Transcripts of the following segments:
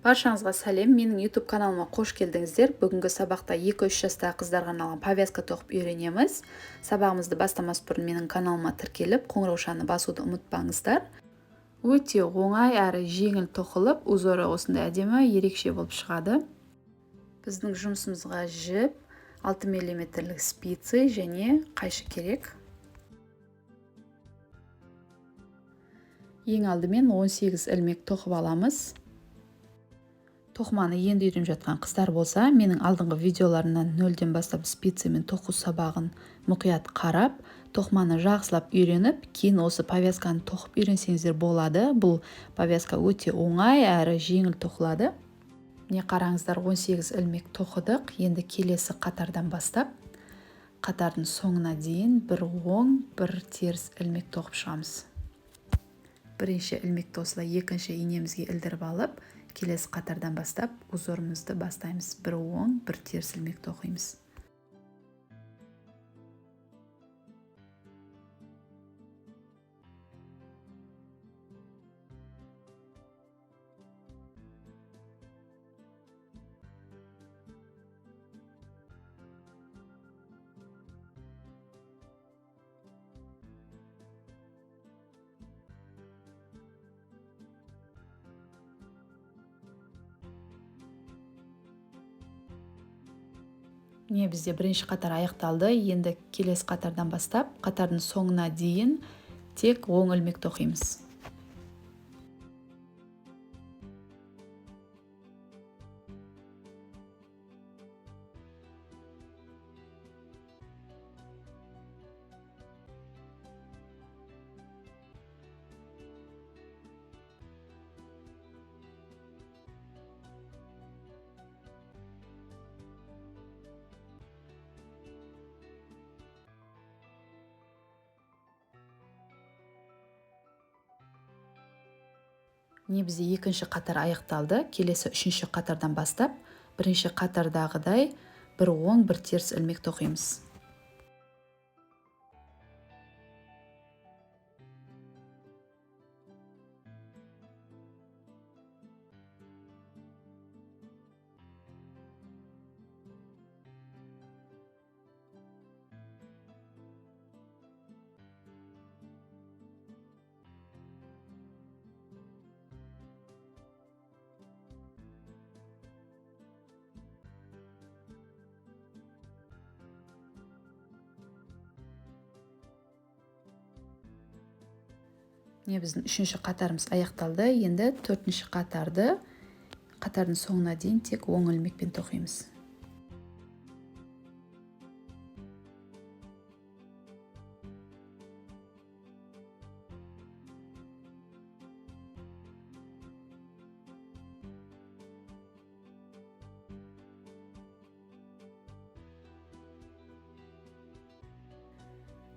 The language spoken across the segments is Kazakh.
Баршаңызға сәлем, менің YouTube каналыма қош келдіңіздер. Бүгінгі сабақта 2-3 жастағы қыздарға арналған повязка тоқып үйренеміз. Сабағымызды бастамас бұрын менің каналыма тіркеліп, қоңыраушаны басуды ұмытпаңыздар. Өте оңай әрі жеңіл тоқылып, узоры осындай әдемі, ерекше болып шығады. Біздің жұмысымызға жіп, 6 миллиметрлік спицы және қайшы керек. Ең алдымен 18 ілмек тоқып аламыз. Тоқыманы енді үйреніп жатқан қыздар болса, менің алдыңғы видеоларымнан нөлден бастап спицамен тоқу сабағын мұқият қарап, тоқыманы жақсылап үйреніп, кейін осы повязканы тоқып үйренсеңіздер болады. Бұл повязка өте оңай әрі жеңіл тоқылады. Міне қараңыздар, 18 ілмек тоқыдық. Енді келесі қатардан бастап, қатардың соңына дейін бір оң, бір теріс ілмек тоқып шығамыз. Бірінші ілмекті осылай екінші инемізге ілдіріп алып, келесі қатардан бастап узорымызды бастаймыз. Бір оң, бір теріс ілмек тоқимыз. Міне бізде бірінші қатар аяқталды. Енді келесі қатардан бастап, қатардың соңына дейін тек оң ілмек тоқимыз. Міне бізде екінші қатар аяқталды. Келесі үшінші қатардан бастап, бірінші қатардағыдай бір оң, бір теріс ілмек тоқимыз. Міне біздің үшінші қатарымыз аяқталды. Енді төртінші қатарды қатардың соңына дейін тек оң ілмекпен тоқимыз.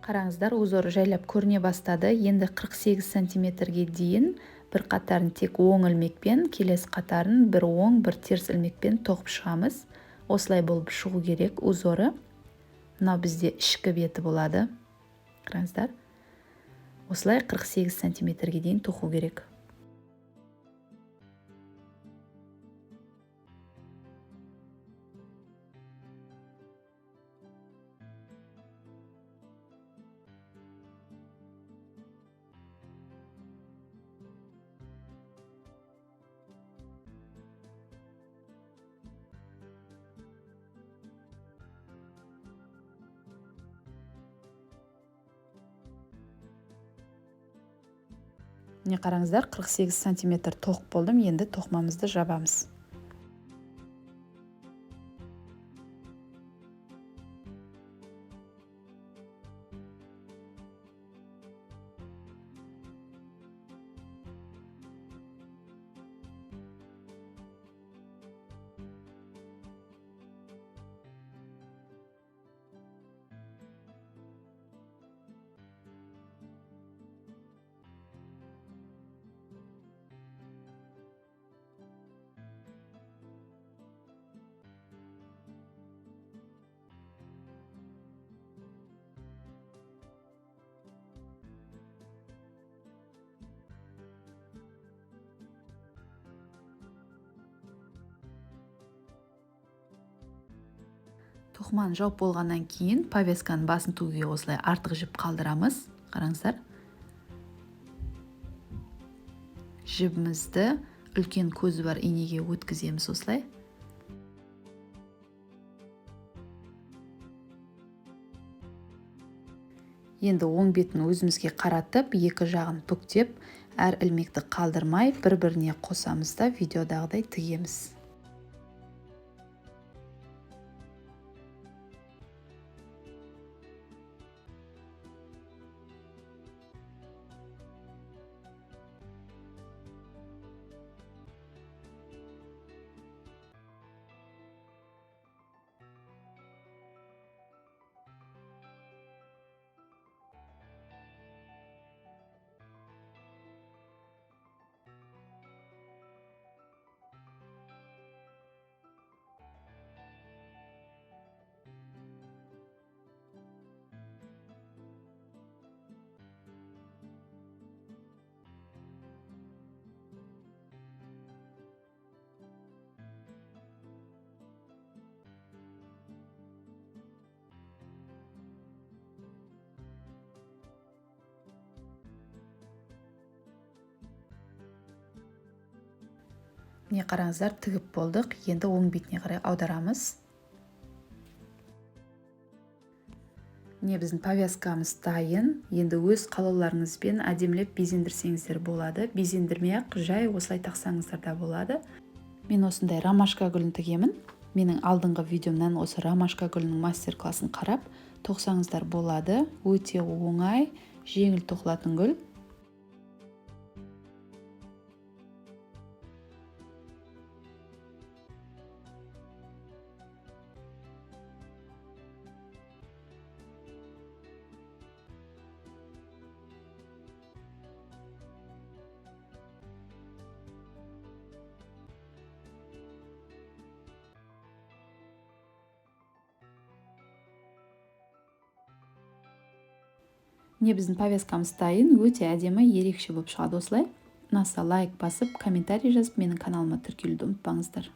Қараңыздар, узор жайлап көріне бастады. Енді 48 сантиметрге дейін бір қатарын тек оң ілмекпен, келесі қатарын бір оң, бір теріс ілмекпен тоқып шығамыз. Осылай болып шығу керек узоры. Мынау бізде ішкі беті болады. Қараңыздар. Осылай 48 сантиметрге дейін тоқу керек. Міне қараңыздар, 48 сантиметр тоқып болдым. Енді тоқымамызды жабамыз. Тоқыманы жауып болғаннан кейін повязканың басын тігуге осылай артық жіп қалдырамыз. Қараңыздар. Жібімізді үлкен көзі бар инеге өткіземіз осылай. Енді оң бетін өзімізге қаратып, екі жағын бүктеп, әр ілмекті қалдырмай бір-біріне қосамыз да видеодағыдай тігеміз. Міне қараңыздар, тігіп болдық. Енді оң бетіне қарай аударамыз. Міне біздің повязкамыз дайын. Енді өз қалауларыңызбен әдемілеп безендірсеңіздер болады. Безендірмей-ақ жай осылай тақсаңыздар да болады. Мен осындай ромашка гүлін тігемін. Менің алдыңғы видеомнан осы ромашка гүлінің мастер-классын қарап тоқсаңыздар болады. Өте оңай, жеңіл тоқылатын гүл. Міне біздің повязкамыз дайын, өте әдемі, ерекше болып шығады осылай. Ұнаса лайк басып, комментарий жазып, менің каналыма тіркелуді ұмытпаңыздар.